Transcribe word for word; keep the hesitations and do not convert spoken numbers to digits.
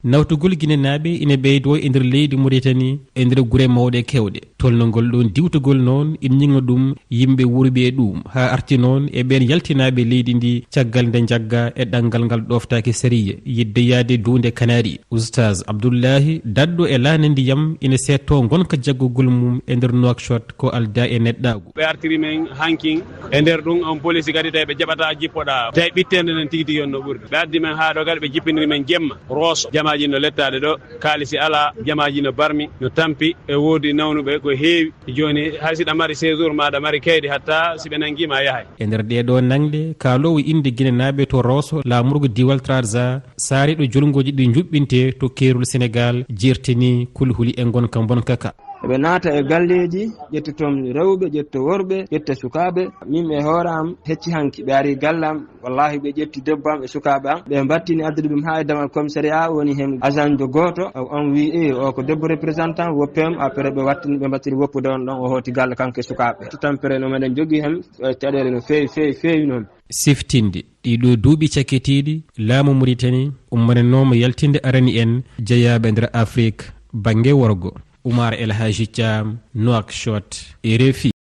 Nawtugol Ginenaaɓe ina ɓeydoo e nder leydi Muritani, e nder gure mawɗe keewɗe. Tolnongol ɗoon diwtugol noon, ina ñiŋa ɗum yimɓe wuurɓe e ɗum, haa arti noon e ɓeen yaltinaaɓe leydi ndi, caggal nde njagga e ɗanngal ngal ɗooftaaki sariya, yiɗde yahde duunde Kanaari. Oustaz Abdullahi, daɗɗo e laana ndiyam, ina seettoo ngonka jaggugol mum e nder Nouakchott, ko aldaa e neɗɗaagu. Ɓe artiri men hankin e nder ɗum, on police kadi tawi ɓe jaɓataa jippoɗaa. Tawi ɓitteende nden tigi tigi on no ɓurdi. Ɓe addi men haa ɗo kadi, ɓe jippiniri men jemma. Rooso, jamaaji no lettaade ɗo, kaalisi alaa, jamaaji no barmi, no tampi, e woodi nawnuɓe ko heewi. Jooni, hay si ɗa mari séjour ma, ɗa mari kaydi, hatta si ɓe nangii ma, yahay. E nder ɗee ɗoo nangɗe, kaaloowo innde Ginenaaɓe to Rooso, laamorgo diiwal Trarza, saariiɗo jolngooji ɗi njuɓɓintee to keerol Senegaal, jeertinii kulhuli e ngonka mbonka ka. Eɓe naata e galleeji, ƴetta toon rewɓe, ƴetta worɓe, ƴetta sukaaɓe. Min e hoore am, hecci hanki, ɓe ari galle am, wallaahi, ɓe ƴetti debbo am e sukaaɓe am, ɓe mbattini addude ɗum haa e damal commissariat, woni heen agent jo gooto, o, on wii, "Eh, o ko debbo représentant, woppee mo." Après, ɓe wattini, ɓe mbattini woppude on ɗon, o hooti galle, kanko e sukaaɓe. Tampere no meɗen jogii heen, eh, caɗeele no feewi, feewi, feewi noon. Siftinde, ɗii ɗoo duuɓi cakkitiiɗi, laamu Muritani ummananooma yaltinde arani en jeyaaɓe nder Afrik bannge worgo. Oumar El Hadji Thiam, Nouakchott, R F I.